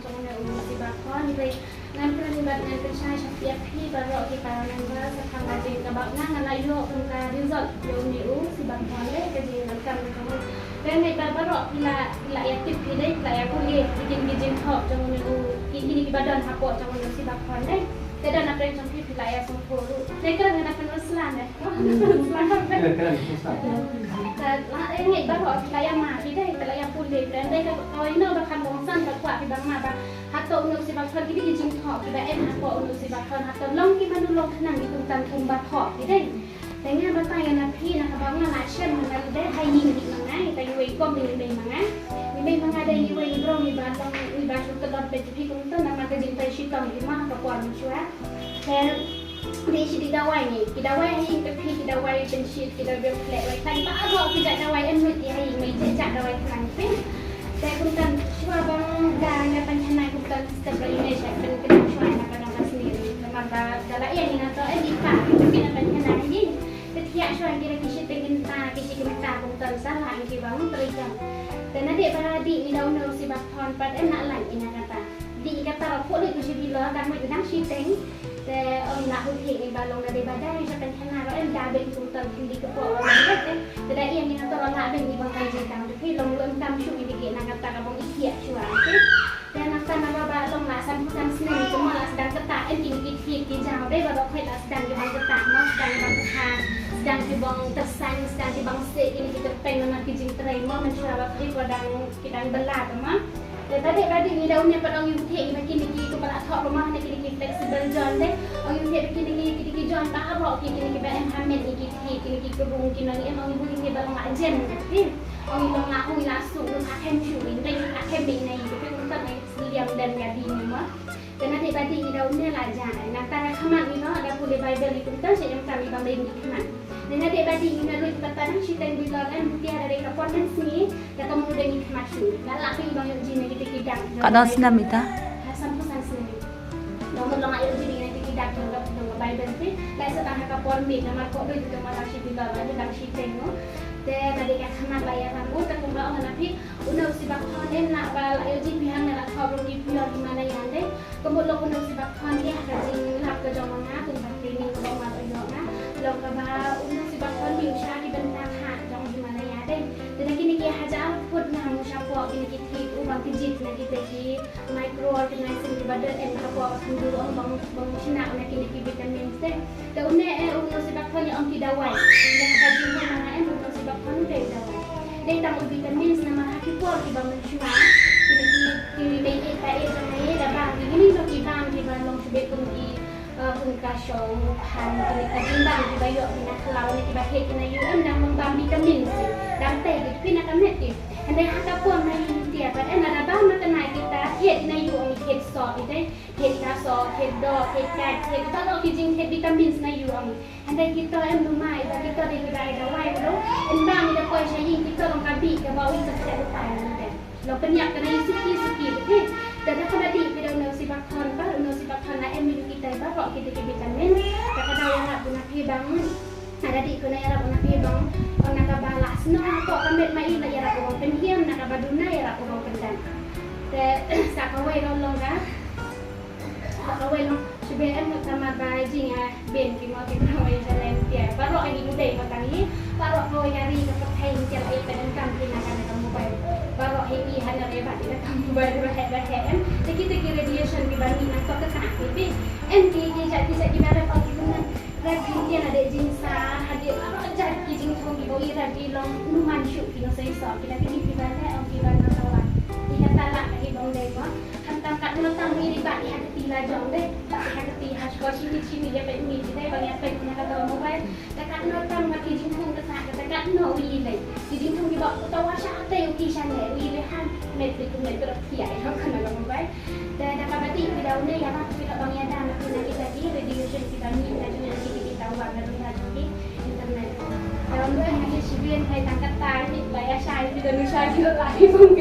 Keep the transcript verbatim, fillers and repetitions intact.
Jong une u Sibakhon, hynrei ngan kren bad ngan pynshai sha phi ïa phi baroh ki para members, sa kaba jing kaba nga nga la ïoh kum ka result ïa une u Sibakhon, eh, ka jingdonkam jong u. Te nga ngeit ba baroh phi la, phi la ïa tip phi dei, phi la ïa pule ïa kine ki jingthoh jong une u, ki, kine kiba don hapoh jong une u Sibakhon dei. Te don napdeng jong phi phi la ïa sngewthuh ruh. Te kren nga da pynslem dei. Sla. Te la, eh, ngeit baroh phi la ïa mad hi dei, phi la ïa pule, phi la dei ka, ka wai no ba kham bongsan ka kwah phi ba mad ba. Hato une u Sibakhon ki dei ki jingthoh kiba em hapoh une u Sibakhon, hato long ki mano long khnang ki kumta kumba thoh hi dei. Te nga batai ïa na phi na kaba nga la shem na dei ha ïing hi ma nga, ïa ta iwei kum i mei ma nga. I mei ma nga dei iwei i briew iba long iba shu tlot bad phi kumta namar ka jingtrei shitom hi ma ha ka por mynshuwa. Te dei shi dei dawai ngi, ki dawai ha ïing ka phi, ki dawai pynshit, ki dawai pynleh wai khlaiñ, baroh ki jait dawai em lut ïa ha ïing, mei jait jait dawai khlaiñ phi. Te kumta shuwa ba nga ïa pynhynai kumta step ba ine sha pyn pyn shuwa na ka nong ka sni. Namar ba da la ïa ngi na to em i pa phi na pynhynai ngi. Te thiah shuwa ngi da ki shi teng kynta, ki shi kynta kumta sa la ngi ki bang trei jam. Te na dei ba dei ngi da une u Sibakhon pat em na lait ina kata. Dei kata ruh pule ku shi bilor dang wei dang shi teng. Te ong la hu thik ngi ba long da dei ba dang sha pynhynai ruh em da beng kumta khyndiat ka por ruh em te. Te da ïa ngi na to ruh la beng ngi bang kai jingkam te phi long lem tam shu ngi dei na kata ka bang i thiah shuwa te. Te na kata na ba long la san phew san snem te mo la sdang kata em kine ki thiah ki jaw dei ba ba khoi la sdang ki bang kata mo sdang bang kata sdang ki bang tyrsan sdang ki bang se kine ki tyrpeng namar ki jingtrei mo mynshuwa ba phi ko dang ki dang bylla te mo. Te ba dei ba dei ngi da une pat ong ïa u thiah ïa kine ki kumba la thoh ba ma ha kine ki flexible joint te. Ong ïa u thiah ba kine ki kine ki joint baroh ki kine kiba em ha met ïa ki thiah kine ki kyrung ki nong em ong ïa u thiah ba long la jem te. Ong ïa long la hu la suk long la khem shu ïa dei la khem ïa nai te phi kumta nai liam dan ka dei ngi ma. Te na dei ba dei ngi da une la jai. Nangta ka khmat ngi no da pule Baibl ngi kumta sha ïa ka ngi ba mei ngi khmat. Te na dei ba dei ngi na lut kata dang shi teng bilor em tia da dei ka por mynsngi. Kata mut dei ngi khmat shuh. Nga lah phi ba ngi ïoh jingïa kita ki dak. Katno snem ita? Ha, san phew san snem. Long mut long ngi ïoh jingïa kita ki dak jong ka, jong ka Baibl phi. Lai sa tang ha ka por miet namar ko dei tu ma tang shi bilor ba dang shi teng no. Te na dei ka khmat la ïa ram u te kumba ong na phi. Une u Sibakhon em na ba la ïoh jingpyntip na la khop ruh ki pynlong ki mana ïa dei. Ka mut long une u Sibakhon ïa ka jinglap ka jong nga kum ka training kaba nga la ïoh nga. Long kaba une u Sibakhon mih sha ki bynta kha jong Himalaya dei. Te da kine ki hajar phut nga mih shapoh kine ki thiah u bang ki jied na kita ki micro organism kiba don em hapoh ka khyndew ong bang, bang shna na kine ki vitamins dei. Te une, eh, une u Sibakhon ïa ong ki dawai. Ïa ka jinglong nga em une u Sibakhon u dei dawai. Dei tang u vitamins namar ha ki por kiba mynshuwa kine ki, kine ki dei eh, ta eh jong nga ïa da bam ki kine ki bam kiba long shibit kum ki, eh, kum ka shong phan kine ka jingbam kiba ïoh kine khlaw ne kiba heh kine ïoh em dang long bam vitamins. Dang tei ki phi na ka met ki. Hynrei ha ka por na ïing tia pat em na da bam na ka nai kita heh kine ïoh ong heh soh ite. Thied ka soh, thied doh, thied kait, thied baroh ki jingthied vitamins na ïing. Hynrei kito em numai ba kito dei kiba ai dawai ruh. Ynda ngi da poi sha ïing kito long ka bih kaba u i sa thied utai ngi dei. Long pynïap ka na ïing suki suki te. Te da kaba dih phi da une u Sibakhon ba une u Sibakhon la em ïa kita baroh kita ki vitamin. Te ka daw ïarap na phi bang. Ada dih kane ïarap na phi bang, na kaba la snoh hapoh ka met ma i la ïarap u bang pynhiam, na kaba duna ïarap u bang pyndan. Te sa kawei ruh long ka, sa kawei long shibit em namar ba jingïabin ki mo ki kawei jalen pia. Baroh hi u dei ma tang i, baroh kawei ka ri ka pyrthei ki la i pyndonkam ki na ka mobile. Baroh hi i hana re ba ki na ka mobile ba heh ba heh em. Te kita ki radiation kiba mih na to ka kah ki phi. Em ki ki jait ki jait kiba rep ki kumne. Rep ki ïa na dei jingsa hadien baroh jait ki jingthung kiba i rep i long numan shuh ki nongshong shisha ki da ki dei kiba leh ong kiba na tawar. I kata la ka i bang dei ba. Khamtam katno tam i ri ba i ha kti la jong dei. Ba i ha kti ha shkor shi kit shi kit ïa peit mi ki dei ba ïa peit na ka mobile. Te katno tam ba ki jingthung kata kata katno u i lei. Ki jingthung kiba u tawar sha te u ki sha ne u i lei han met ki tu met tu rep ki ïa i ha ka mobile. Te da kaba dih phi da une ïarap phi da bang ïada na phi na kita ki radiation kiba mih na jong ki, ki tawar na jong ki internet. Te wan phi na ki shibit hai tang kata hi la ïa shai phi da nu shai phi la hi bang